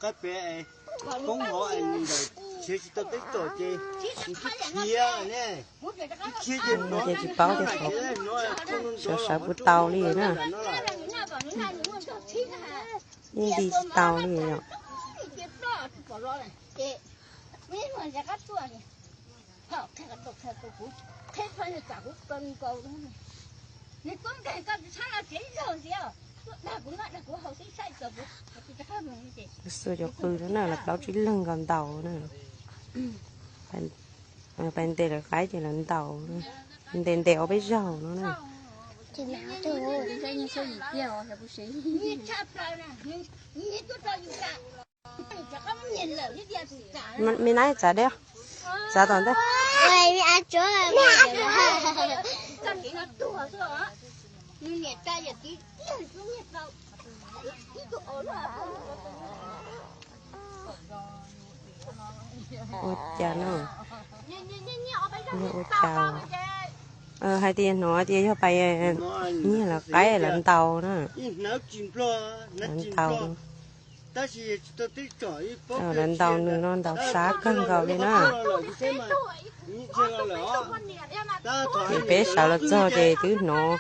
Qab pem poob hov ntawm, khiav tsis tau teb tom ces khiav ne, khiav ces no ces tsis paub tias qhov sawv sawv puas tau li na. Yeej nti tsis tau li os. Xua cov qw na, lawv plaub tsib leeg nkaus ntaus na. Pais ntes lawv qaib ces lawv ntaus, ntes ntes ob peb zaug no na. Me nab txav deb, txav tom ntej. Ua cas no, ua cas hais tias hnov tias yog pais nyiag lawv qaib lawv ntaus na. Lawv ntaus, lawv ntaus nws no ntaus sab kawg nkaus li na. Ces peb sawv los txog ces twb hnov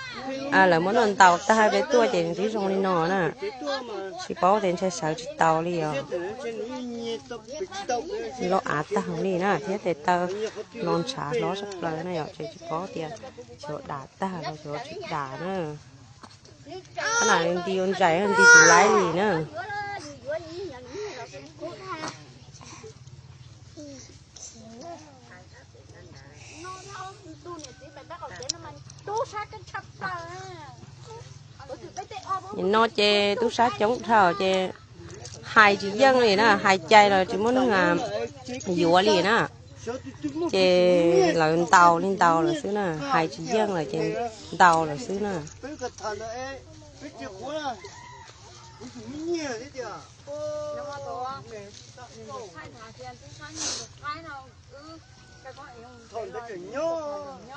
lawv muab ntaus tag peb tuaj ces nws twb zoo li no na. Tsis paub tias ntshai sawv tsis tau li os. Loj av tag li na thiab tes taw no ntshav hlob tshaj plaws na yom, ces tsis paub tias xyov dam tag los xyov tsis dam na. Qhov no nti ua ntsais nti tsis laib li na. Nim no ces tub sab coob dhau ces hais tsis yeej li na, hais cai los tsis muaj neeg yuav li na. Ces lawv ntaus li ntaus lawm xwb na, hais tsis yeej lawm ces ntaus lawm xwb na.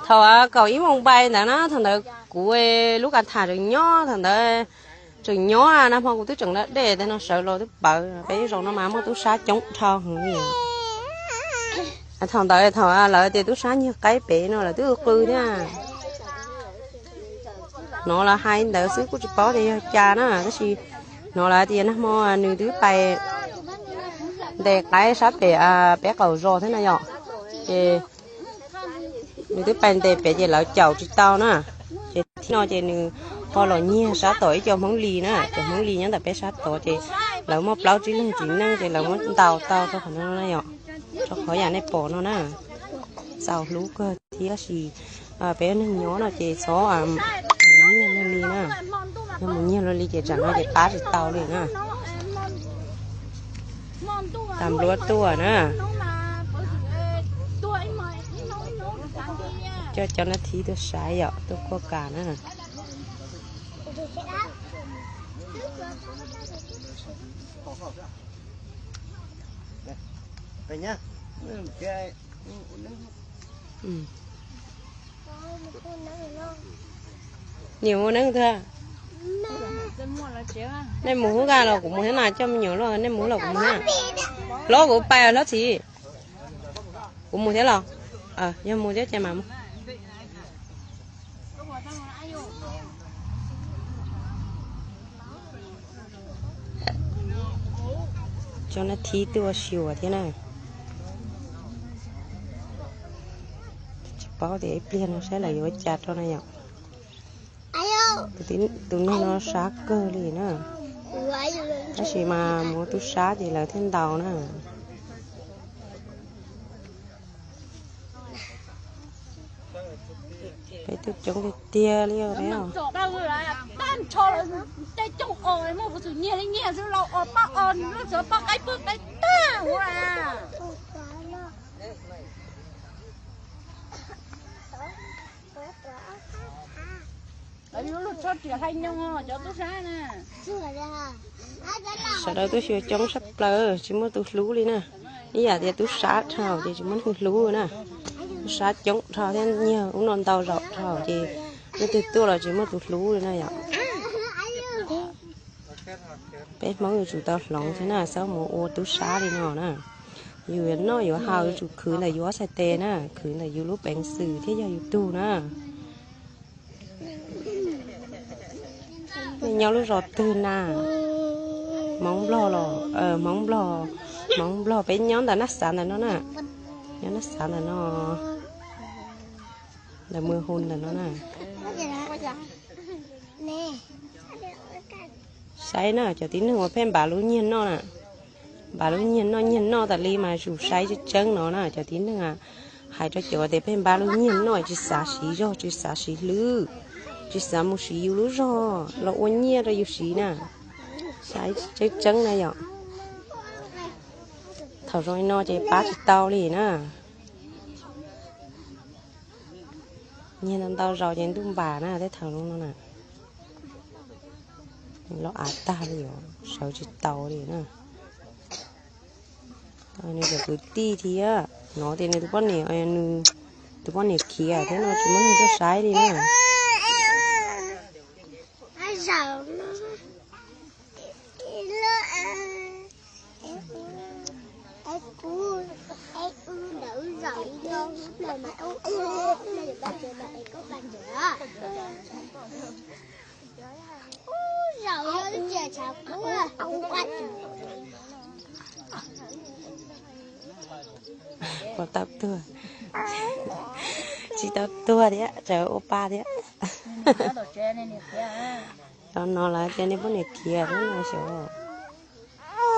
Thaum kaum ib moos npai ntawd na, thaum ntawd kuv lub kav tham tseem nyob, thaum ntawd tseem nyob na, hmo kuv twb tseem da dej tej no sawv los twb pawv. Peb zaum no mas muaj tub sab coob dhau heev li. Thaum ntawd thaum lawv tias tub sab nyiag qaib pem no lawv twb qw thiab. Hnov lawv hais ntawd xwb kuj tsis paub tias yog cas na, tab sis hnov lawv tias nag hmo nws twb pais ntes qaib sab pem peb qaum zos thiab na yom. Ces nws twb pais ntes pem ces lawv caum tsis tau na. Ces thib no ces nws ho los nyiag sab tom ib co Hmoob Lis na, cov Hmoob Lis nyob ntawm peb sab tod ces lawv muaj plaub tsib leeg txiv neej ces lawv muab ntaus tau rau qhov no na yom, rau qhov yam nej pom no na. Txaus hlub kawg thiab sis peb neeg nyob no ces txhob mus nyiag luag li na. Yog mus nyiag luag li ces tsam no ces pab tsis tau li na. Tas npluav tuaj na. Coj cov nab thib tuaj saib yom, tuaj kuaj kas na. Niam ua neeb twg? Nej mus hub kaj los kuv mus thiab na, coj me nyuam los nej mus los kuv mus thiab. Hlob kuv pais hlob txiv. Kuv mus thiab los? Yog mus thiab ces mam mus. Cov nab thib tuaj xyuas thiab na. Tsis paub tias ib pliag no saib lawv yuav ua cas rau na yom. Tus neeg no sab kawg li na. Tab sis mas mus tub sab ces lawv thiaj ntaus na. Peb tuaj coob tiag tiag li os peb os. Sawv daws tuaj xyuas coob tshaj plaws tsis muaj tus hlub li na. Ib yam tias tub sab dhau ces tsis muaj neeg hlub na. Sab coob dhau thiab nyiag ub no ntau zaum dhau ces leej twg tuaj los tsis muaj tus hlub li na yom. Peb Hmoob yuav tsum tau hloov thiab na, txhob mus ua tub sab li no na. Yus yuav noj yuav haus yuav tsum khwv ntawm yus ob txhais tes na, khwv ntawm yus lub peev xwm thiab yog yus tug na. Nej nyob lub zos twg na? Hmoob Nplog los, Hmoob Nplog, Hmoob Nplog peb nyob ntawm Naj Xav ntawm no na. Nyob Naj Xav ntawm no, ntawm Mws Hu ntawm no na. Saib na, cov tib neeg uas pheej npav lub nyiag noj na, npav lub nyiag noj nyiag noj tas li mas tsum saib tseeb tseeb no na cov tib neeg. Hais rau cov tias pheej npav lub nyiag noj tsis xav siv zog tsis xav siv hlwb, tsis xav mus siv yus lub zog los ua nyiaj rau yus siv na. Saib tseeb tseeb na yom. Thaum zoo li no ces pab tsis tau li na. Nyiag ntau ntau zaus ces ntuj npam na tej thaum zoo no na. Los av tag li os, sawv tsis tau li na. Nws cov kwv tij thiab, hnov tias nws tus poj niam, nws tus poj niam khiav thiab no tsis muaj neeg tuaj saib li na. Puas tau tuag? Tsis tau tuag thiab, tseem ua pa thiab. Cov no lawv tias nej poj niam khiav lub no xyov,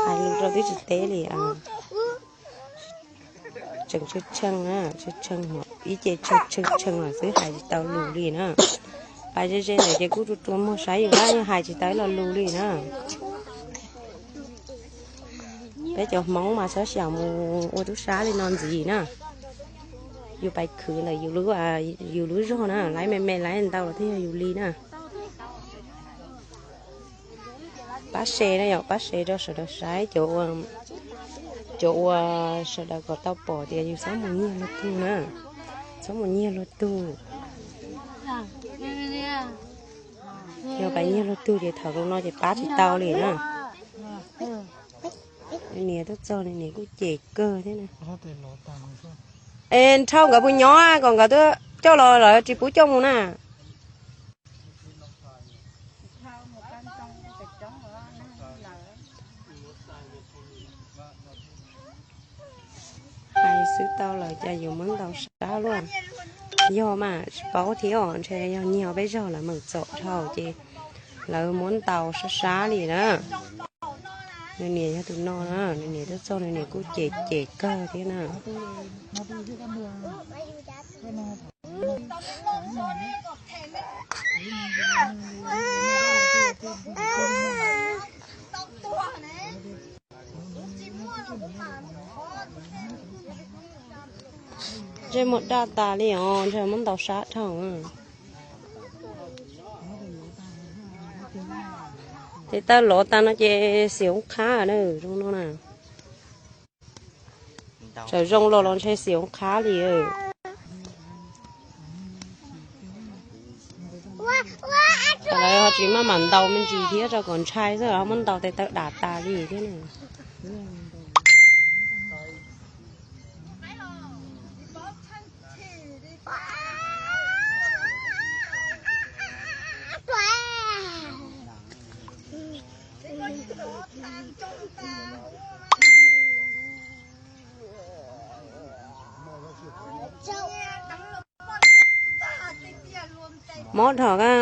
hais lus rau twb tsis teb li. Tseem tshee tshee na, tshee tshee, ib ce tshee tshee los xwb hais tsis tau lus li na. Pais ze ze ntawd ces kuj rua rua muag saib yus na, yeej hais tsis tau ib lo lus li na. Peb cov Hmoob mas txhob xyaum mus ua tub sab li no ntxiv na. Yus pais khwv ntawm yus lub zog na, laiv me me laiv ntau los thiaj yog yus li na. Pab share na yom, pab share rau sawv daws saib, cov ua sawv daws kom tau pom tias yus txhob mus nyiag luag tug na, txhob mus nyiag luag tug. Yog pais nyiag luag tug ces thaum zoo no ces pab tsis tau li na. Niam tuaj txog niam kuj cem kawg thiab na. Es nrhau nkawd puas nyob kom nkawd coj los lawv tsis pub coj mus na. Hais xwb tau lawm cas yuav muab ntaus sab luaj. Yog mas tsis paub thiab os, ntshe yog nyiag peb zog lawv meem txom dhau ces lawv muab ntaus sab sab li na. Nws niam yog tus no na, nws niam tuaj txog nws niam kuj cem cem kawg thiab na. Ntshe muaj daj tas li os, ntshe muab ntaus sab dhau. Tes taw lov tas no ces xim oob qhab na, zoo no na. Txawm zoo los los ntshe xim oob qhab li. Lawv ho tsis maj mam ntaus me ntsis thiab rau kom ntshai xwb, ho muab ntaus tes taw dam tas li thiab na. Mob dhau a.